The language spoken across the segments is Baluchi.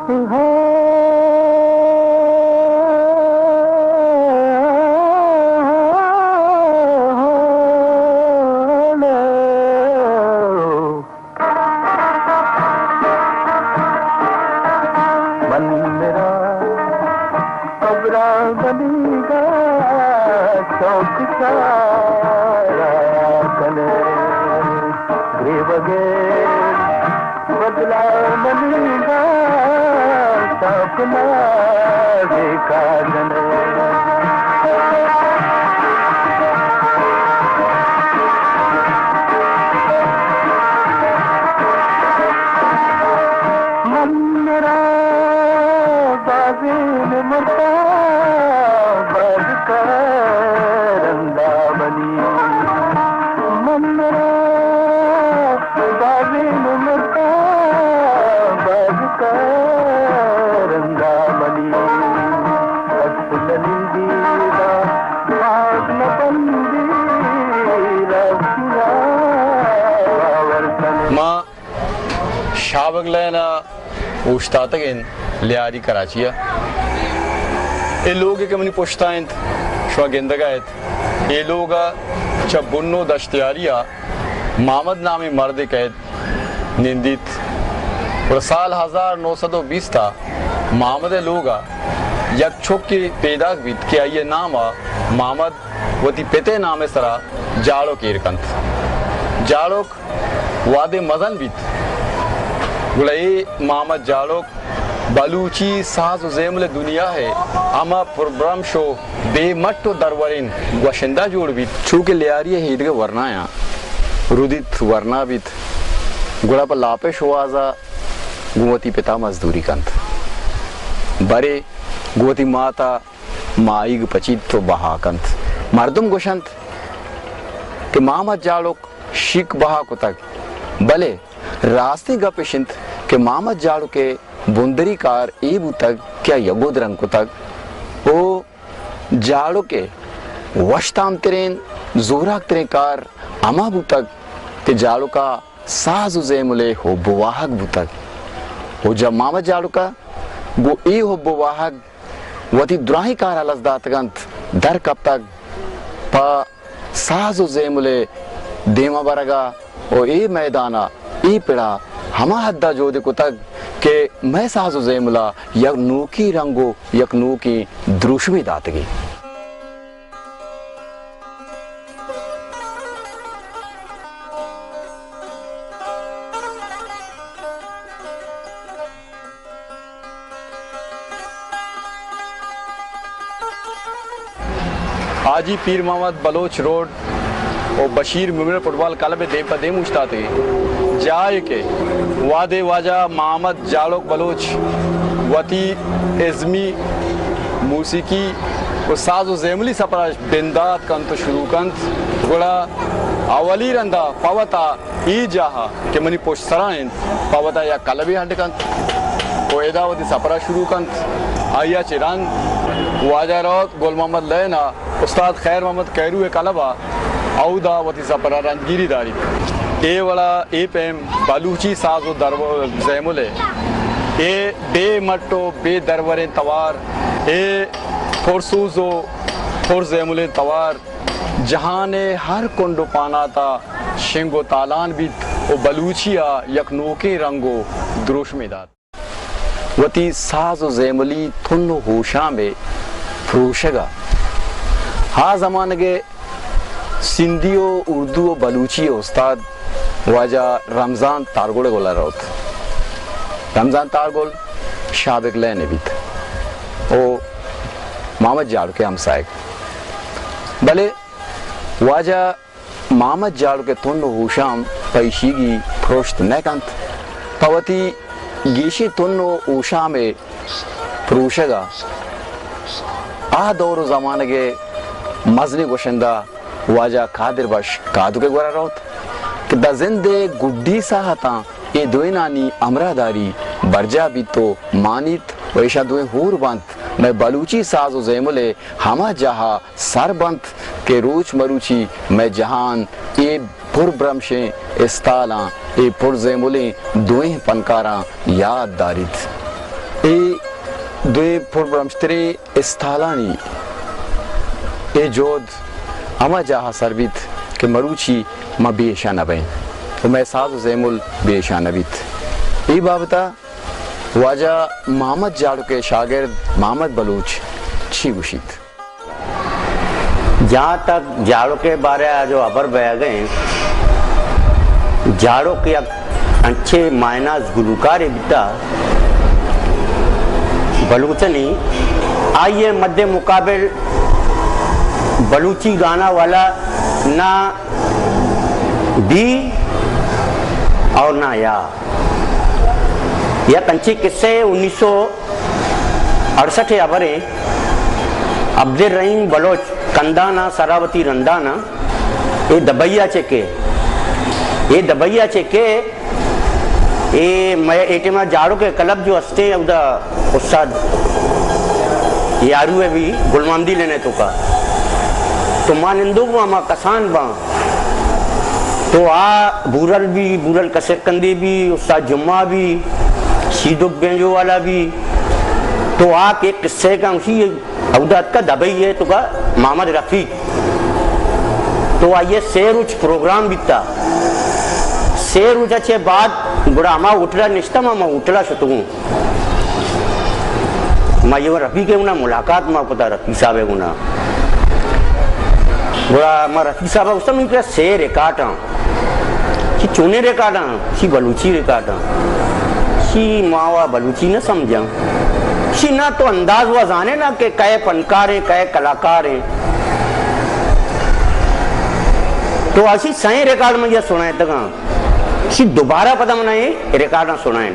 من میرا قبرا بنی گا، چوک چارا کنے گریبگے بدلا منی گا، چوک نہ دیکھا جنے۔ من میرا بازین مرتا، باز کا رندا بنی۔ من میرا بازین مرتا، باز کا رندا بنی۔ اصل نندی دا، باز نہ بندی، راسیا باور کنے۔ ما شاہ بگ لین ء اوشتاتگ ایں، لیاری کراچی ء۔ اے لوگ کہ منی پشت ء انت، شما گندگ ء ات، اے لوگ ء چہ بنو دشتیاری ء محمد نامیں مردے کئیت نندیت۔ گڑا سال ہزار نو سد و بیست ء محمد ء لوگ ء یک چکے پیداک بیت کہ آئی ء نام ء محمد وتی پت ء نام ء سرا جاڑوک ایر کنت۔ جاڑوک وہدے مزن بیت، گڑا اے محمد جاڑوک بلوچی ساز و زیمل ء دنیا ء ہما پربرمش و بے مٹ و دروریں گوشندہ جوڑ بیت۔ چو کہ لیاری ء ایدگہ ورنایاں رودیت، ورنا بیت، گڑا پہ لاپ ء شوہاز ء گوں وتی پت ء مزدوری کنت، برے گوں وتی مات ء ماہیگ پچیت و بہا کنت۔ مردم گوشنت کہ محمد جاڑوک شیک بہا کتگ، بلے راستیں گپ اش انت کہ محمد جاڑوک ء بندری کار اے بوتگ کہ آئی ء گد رنگ کتگ و جاڑوک ء وش تامتریں، زوراک تریں کار ہما بوتگ کہ جاڑوک ء ساز و زیمل ء حب و واہگ بوتگ و جب محمد جاڑوک ء گوں اے حب و واہگ وتی دراہیں کار الس داتگ انت، در کپتگ، پہ ساز و زیمل ء دیما برگ ء و اے میدان ء اے پڑ ء ہما حد ء جہد کتگ کہ مئے ساز و زیمل ء یک نوکیں رنگ و یک نوکیں دروشمے داتگی۔ حاجی پیر محمد بلوچ روڈ و بشیر میموریل فٹبال کلب ء دیم پہ دیم اوشتاتگیں جاہے کہ وہدے واجہ محمد جاڑوک بلوچ وتی ازمی موسیقی و ساز و زیملی سپر ء بندات کنت و شروع کنت، گڑا اولی رندا پہ وتا اے جاہ ء کہ منی پشت سرا انت، پہ وتا یک کلبے ہڈ کنت و ادا وتی سپر ء شروع کنت۔ آئی ء چہ رند واجہ روت گل محمد لین ء استاد خیر محمد کیرو ء کلب ء، اودا وتی سپر ء رندگیری داریت۔ اے وڑا اے پیم بلوچی ساز و درو-، زیمل ء اے بے مٹ و بے دروریں توار، اے پرسوز و پر زیملیں توار جہان ء ہر کنڈ و پانات ء شنگ و تالان بیت و بلوچی ء یک نوکیں رنگ و دروشمے دات۔ وتی ساز و زیملی تن و ہوشام ء پروشگ ء آ زمانگ ء سندھی و اردو و بلوچی ء استاد واجہ رمضان تارگل ء گل ء روت۔ رمضان تارگل شاہ بگ لین ء بیت و محمد جاڑوک ء ہمساہگ۔ بلے واجہ محمد جاڑوک ء تن و ہوشام پہ ایشیگی پروشت نہ کنت۔ پہ وتی گیشیں تن و ہوشام ء پروشگ ء آ دور و زمانگ ء مزنیں گوشندہ واجہ قادر بخش کادوک ء گورا روت کہ داں زند ء گڈی ساہتاں اے دوئینانی ہمراہداری برجاہ بیت و مانیت و ایشاں دوئیں ہور بنت، مئے بلوچی ساز و زیمل ء ہما جاہ ء سر بنت کہ روچ مروچی مئے جہان اے پر برمشیں استالاں، اے پر زیملیں دوئیں پنکاراں یات داریت۔ دوئیں پربرمشتریں استالانی اے جہد ہما جاہ ءَ سر بیت کہ مروچی ما بے اشاں نہ بئیں و مئے ساز و زیمل بے اشاں نہ بیت۔ اے بابت ءَ واجہ محمد جاڑک ءِ شاگرد محمد بلوچ چی گوشیت؟ جہاں تک جاڑک ءِ بارہ ءَ جو ہبر بئیگ ءَ انت، جاڑک یک انچیں ماہناز گلوکارے بیتا بلوچانی، آئی ءِ مد مقابل بلوچی گانا والا نہ بی اور نہ یا۔ یک انچیں قصہ ءِ انیس سو اڑسٹھ ءِ ہبر ءَ، عبدالرحیم بلوچ کندان ءَ، سراوتی رندان ءَ، اے دبئی ءَ چہ کہ، اے دبئی ءَ چہ کہ، اے مئے اے ٹائم ءَ جاڑک ءِ کلب جو ہستیں، اودا استاد یارو ءِ بھی گل محمدی لین ءِ توکا۔ تو ما نندوک باں، ما کسان باں۔ تو آ بورل بی، بورل کسرکندی بی، استاد جمعہ بی، شیدک بینجو والا بی، تو آ کہ قصہ کن اسی اودا اتکا دبئی ءِ توکا محمد رفیق۔ تو آئی ءِ سے روچ پروگرام بیتا۔ سے روچ ءَ چہ بعد گڑا ہما ہوٹل ءَ نشتہ، ما، ما ہوٹل ءَ شتگوں۔ ما یہ رفیق ءِ گنا ملاقات ما کتا، رفیق صاحب ءِ گنا۔ گڑا ما رفیق صاحب ءَ گوشتا، منی کرا سے ریکارڈ آں۔ چی چونیں ریکارڈ آں؟ چی بلوچی ریکارڈ آں؟ چی ما وا بلوچی نہ سمجھاں؟ چی نہ تو انداز وا زانے نا کہ کئے فنکار ہیں، کئے کلاکار ہیں؟ تو اسی سائیں ریکارڈ من یہ سنائے تگاں۔ چی دوبارہ پدا من یہ ریکارڈاں سنائیں۔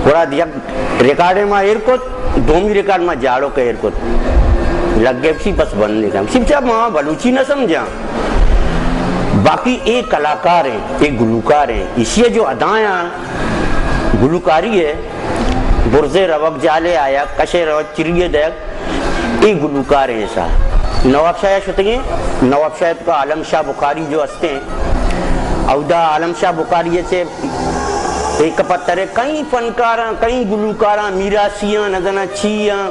گڑا یک ریکارڈ ما ایر کت، دومی ریکارڈ ما جاڑک ءَ ایر کت۔ لگے سی بس بند نہیں کم۔ سی بچا ما بلوچی نہ سمجھاں۔ باقی اے کلاکار ہیں، اے گلوکار ہیں۔ اسی جو ادایاں گلوکاری ہے، برزے روک جالے آیا، کشے روک چریے دیکھ، اے گلوکار ہیں ایسا۔ نواب شاہ شتگیں، نواب شاہ کا عالم شاہ بخاری جو ہستے ہیں، اودا عالم شاہ بخاری سے ایک پتر ہے، کئی فنکاراں، کئی گلوکاراں، میراسیاں، نزاناں چیاں،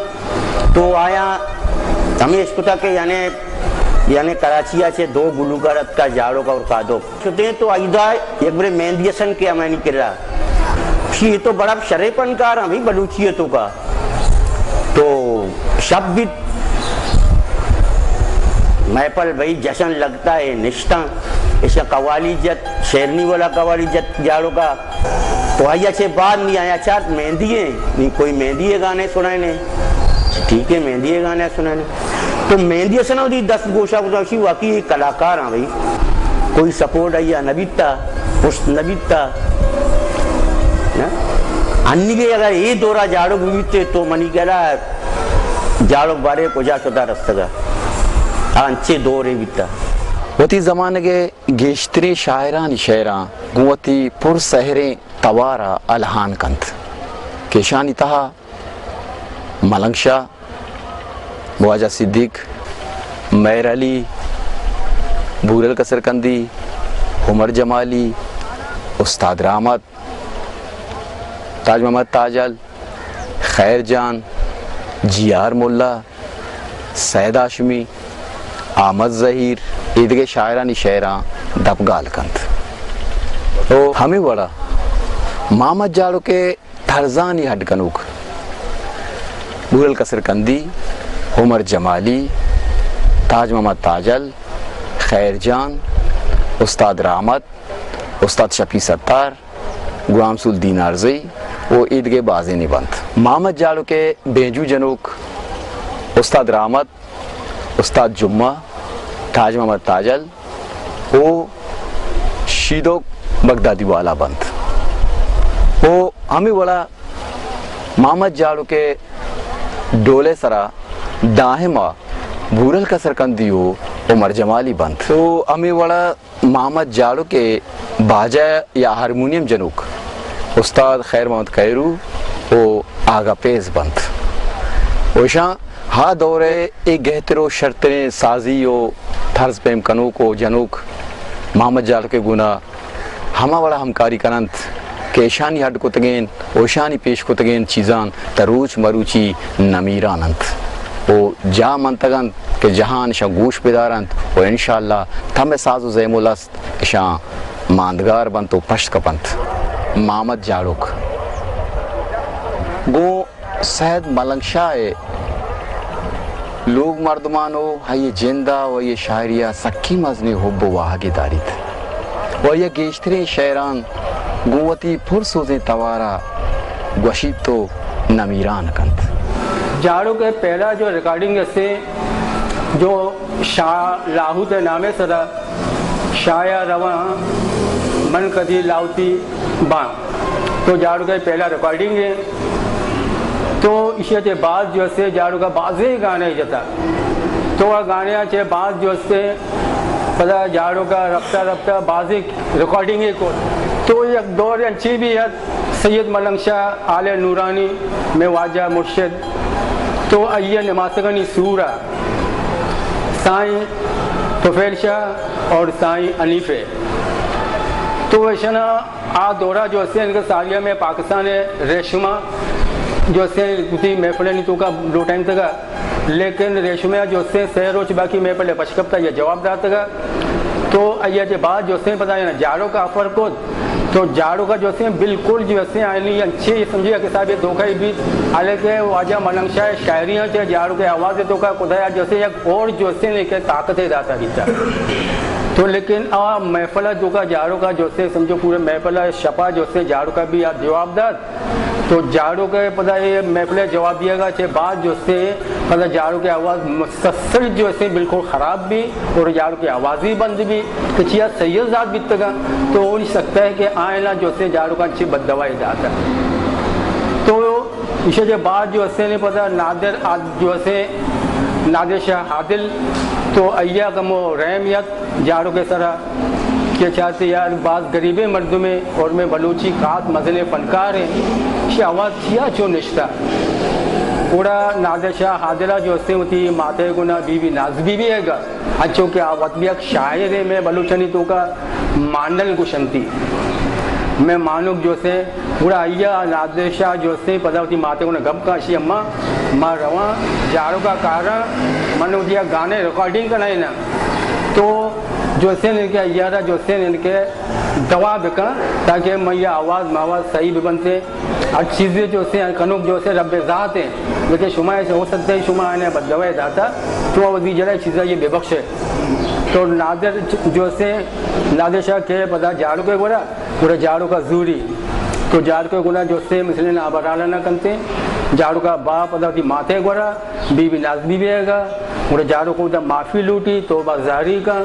تو آیا ہمیں اشکتا کہ یعنی، یعنی کراچی سے دو گلوکار اتکا جاڑک اور قادوک۔ شتیں تو ایدا یک برے مہندی حسن کے ہمانی کرا۔ یہ تو بڑا شرے فنکار ہیں بھائی بلوچی ہے تو کا۔ تو شب بیت محفل بھائی جشن لگتا ہے، نشتاں، ایشاں قوالی جت، شیرنی والا قوالی جت جاڑک ءَ۔ تو آئی ءَ چہ بعد نی آیا چارت مہندی ہے، نی کوئی مہندی ہے گانے سنائے نے۔ ٹھیک ہے، مہندی ہے گانے سنائے نے۔ تو مہندی حسن ءَ وتی دست گوشا کتا، گوشی واقعی اے کلاکار ہاں بھائی، کوئی سپورٹ آئی ءَ نہ بیتا، پشت نہ بیتا۔ نا؟ انیگے اگر اے دورا جاڑک بیتے تو منی گلا جاڑک بارے کجا شتا رستگا۔ آ انچے دورے بیتا۔ وتی زمانگے گیشتریں شاعرانی شعراں گوں وتی پر سحریں توار ءَ الہان کنت۔ کہ ایشانی تہا ملنگ شاہ، واجہ صدیق، مہر علی، بورل کسرکندی، عمر جمالی، استاد رحمت، تاج محمد تاجل، خیر جان، جی آر ملا، سید ہاشمی، احمد ظہیر، ایدگہ شاعرانی شعراں دپ گال کنت۔ او ہمے وڑا محمد جاڑک ءِ طرزانی ہڈ کنوک بورل کسرکندی، عمر جمالی، تاج محمد تاجل، خیر جان، استاد رحمت، استاد شفیع ستار، غلام رسول دینارزئی و ایدگہ بازینے بنت۔ محمد جاڑک ءِ بینجو جنوک استاد رحمت، استاد جمعہ، تاج محمد تاجل و شیدوک بغدادی والا بنت۔ و ہمے وڑا محمد جاڑک ءِ ڈول ءِ سرا دائما بورل کسرکندی و عمر جمالی بنت۔ و ہمے وڑا محمد جاڑک ءِ باجہ یا ہارمونیم جنوک استاد خیر محمد کیرو و آغا فیض بنت۔ و ایشاں ہا دور ءِ اے گہتر و شرتریں سازی و طرز پیم کنوک و جنوک محمد جاڑک ءِ گونا ہما وڑا ہمکاری کننت ایشانی ہڈ کتگین و ایشانی پیش کتگین چیزان تا روچ مروچی نمیران انت و جاہ منتگ انت کہ جہان اشاں گوش بدارنت و انشاءاللہ تمے ساز و زیمل است اشاں ماندگار بنت و پشت کپنت۔ مامد جاڑوک گوں سید ملنگ شاہ ء لوگ مردمان و آئی ء جند ء و آئی ء شاعری ء سکی مزنیں حب و واہگے داریت و آئی ء گیشتریں شعران گوں وتی پر سوزیں توار ء گوشیت و نمیران کنت۔ جاڑوک ء پہلا جو ریکارڈنگ استے جو شاہ لاہوت ء نامے سرا شایا رواں من کدی لاہوتی باں۔ تو جاڑوک ء پہلا ریکارڈنگ ہے۔ تو ایشی ء چہ بعد جو استے جاڑوک ء بازیں گانے جتا۔ تو آ گانے ء چہ بعد جو استے پدا جاڑوک ء رفتہ رفتہ بازیں ریکارڈنگ کو۔ تو یک دور انچی بھی ات، سید ملنگ شاہ، آل نورانی، میں واجہ مرشد، تو آئی ء نماسگانی سور ء سائیں طفیل شاہ اور سائیں حنیفے۔ تو ایشنا آ دورہ جو ہستیں کہ ساریا میں پاکستان ء ریشما جو ہستیں وتی محفلانی توکا لوٹائینتگا، لیکن ریشما جو ہستیں سہ روچ باقی محفل ء پشکپتا یا جواب داتگا۔ تو آئی ء چہ بعد جو ہستیں پدا جاڑوک ء آفر کت، تو جاڑوک ء جو ہستیں بالکل جو ہستیں آئینی انچے سمجھی کہ صاحب یہ دھوکہ ہی بیت، حالانکہ واجہ ملنگ شاہ ء شاعریاں چہ جاڑوک ء آواز ء توکا خدایا جو ہستیں یک اور جو ہستیں کہ طاقت ء داتا بیتا۔ تو لیکن آ محفل ء توکا جاڑوک ء جو ہستیں سمجھو پورے محفل ء شپا جو ہستیں جاڑوک ء بھی آ جواب دات۔ تو جاڑوک ء پدا اے محفل ء جواب دیگ ء چہ بعد جو ہستیں پدا جاڑوک ء آواز مسلسل جو ہستیں بالکل خراب بی اور جاڑوک ء آواز ہی بند بی کہ چیا سید زاد بیتگا۔ تو ہو نہیں سکتا ہے کہ آئنا جو ہستیں جاڑوک ء انچی بد دوائی داتا۔ تو ایشی چہ بعد جو ہستیں نے پدا نادر عاد-، جو ہستیں نادر شاہ عادل تو ایا کمو رحم یت جاڑوک ء سرا کہ چاہتے یار باز غریبیں مردمے اور میں بلوچی خاص مزنیں فنکار ہیں، شی آواز چیا چو نشتا۔ گڑا نادر شاہ حاضرہ جو ہستیں وتی ماتے گنا بی بی ناز بی بی ہے گا، انچو کہ آ وت بھی یک شاعر ہے، میں بلوچانی توکا مانل گشنتی۔ میں مانوک جو ہستیں گڑا آئی ء نادر شاہ جو ہستیں پدا وتی ماتے گنا گپ کاشی، اماں ما رواں جاڑوک ء کاراں، من وتی یک گانے ریکارڈنگ کنائیناں، تو جو ہستیں کہ آئی ء را جو ہستیں کہ دوا بکن تاکہ مئی آواز ماواز صحیح ببنتے۔ ہر چیزے جو ہستیں کنوک جو ہستیں رب ذات ہیں، لیکن شما ایسے ہو سکتا ہے شما آنے بد دوا داتا، تو وتی جڑا چیزا یہ ببخشے۔ تو نادر جو ہستیں نادر شاہ کے پدا جاڑوک ء گورا گڑا جاڑوک ء زوری۔ تو جاڑوک ء گڑا جو ہستیں مثلاً آبرالا نہ کنتے، جاڑوک ء باپ پدا وتی ماتے گورا بی بی ناز بی بی ء گا، گڑا جاڑوک ء اودا معافی لوٹی، توبہ زاری کا،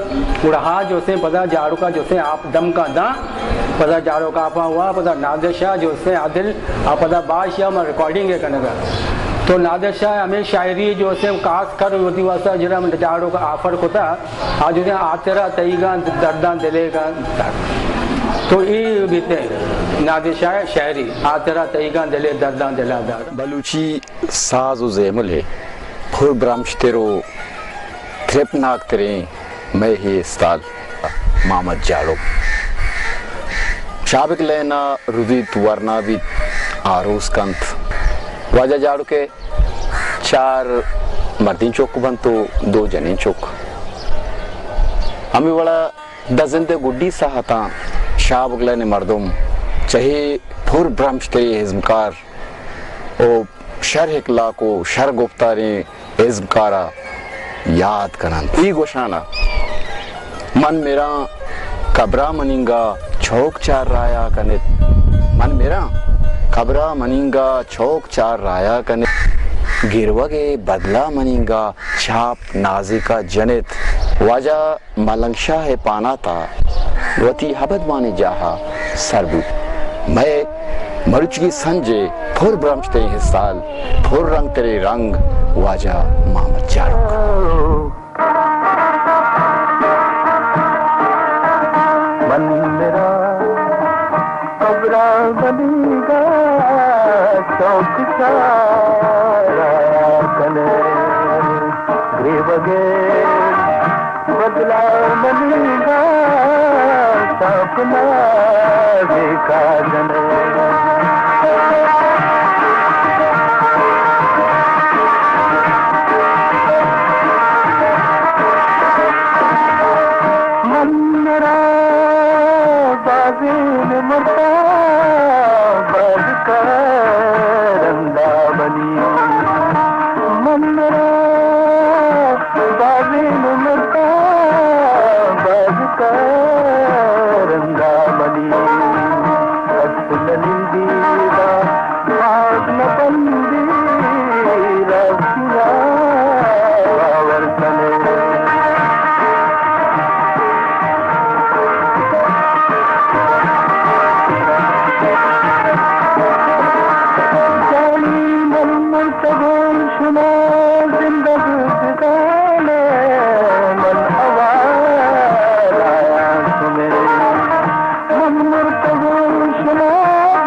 گڑا ہا جو ہستیں پدا جاڑوک ء جو ہستیں آپ دم کا داں، پدا جاڑوک آپاں وا، پدا نادر شاہ جو ہستیں عادل آ پدا باش یا ما ریکارڈنگ ء کنگا۔ تو نادر شاہ ہمیں شاعری جو ہستیں خاص کر وتی واسطہ جڑا من جاڑوک آفر کتا، آ جو آترا تئیگاں درداں دلیگاں درد۔ تو ای بیتے نادر شاہ شاعری، آترا تئیگاں دلے درداں دلا درد۔ بلوچی ساز و زیمل ہے پر برمشتر و ترپناک تریں مئے ہے استال محمد جاڑو۔ شابک لینا ردیت ورنا بیت آروس کنت۔ واجہ جاڑو کے چار مردین چک بنت و دو جنین چک۔ ہمے وڑا داں زند ء گڈی ساہتاں شاہ بگلین ء مردم چہے پر برمشتریں ازمکار و شر اخلاق و شر گپتاریں ازمکار ء یاد کننت۔ اے گوشان ء من مراں قبرا منینگا چوک چار رایا کنت۔ من مراں قبرا منینگا چوک چار رایا کنت۔ گروگ ء بدلا منینگا چاپ نازیکا جنت۔ واجہ ملنگ شاہ ء پانات ء وتی ابدمانیں جاہ ء سر بوت۔ مئے مروچگی سنج ء پر برمشتریں استال، پر رنگ تریں رنگ واجہ محمد جاڑوک۔ من میرا قبرا بنیگا چوک چارا کنے گریبگے بدلا منیگا ساپنا دیکھا جنے۔ من مرا بازین مرتا، باز کا رندا بنی۔ من مرا بازین مرتا، باز کا رندا بنی۔ اصل نندی دا آگ نہ بندی، راسیا باور کنے۔ جانی من مرتگوں شما زندگ بزانے، من اوار آیاں شمے۔ من مرتگوں شما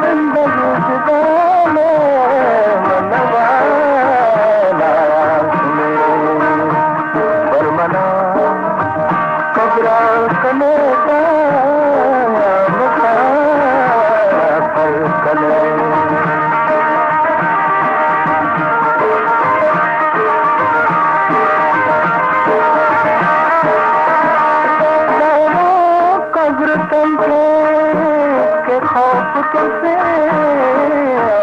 زندگ بزانے، من اوار آیاں شمے۔ بر منا قبرا کنے، دایا مکارا پر کنے۔ دایا قبر تنکے کہ خوف کسے،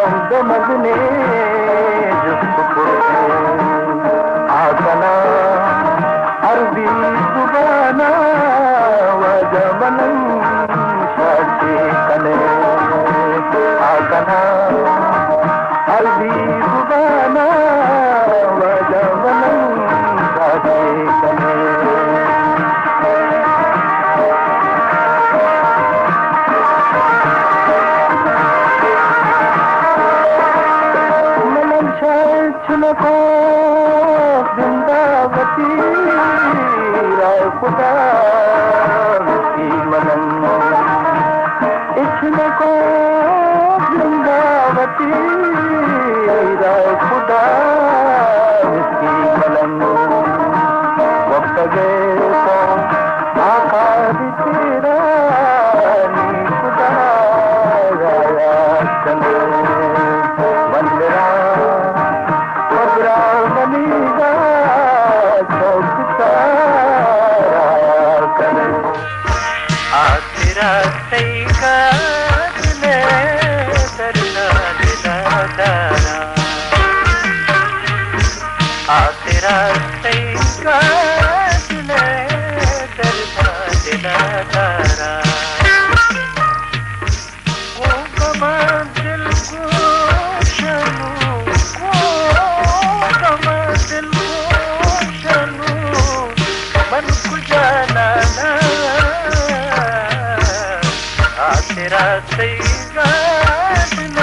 ہم دمگنے جست پرسے۔ آکنا عربی زبانا، واجہ منن شاچی کنے۔ آکنا عربی زبانا، واجہ منن شاچی کنے۔ منن شاید چنکو زندہ وتی رائے خدا وتی منن۔ اچنکو زندہ وتی رائے خدا وتی منن۔ وقت گئے تو آقا دی تیرا نی خدا یاد کنے۔ من میرا قبرا منی دا چوک سارا کنے۔ آترا تئی گاجنے دردا دلا دارا۔ آترا تئی گاجنے دردا دلا دارا۔ کو غماں دلگوشاں، کو غماں دلگوشاں، من کجا نانا؟ آترا تئی گاجن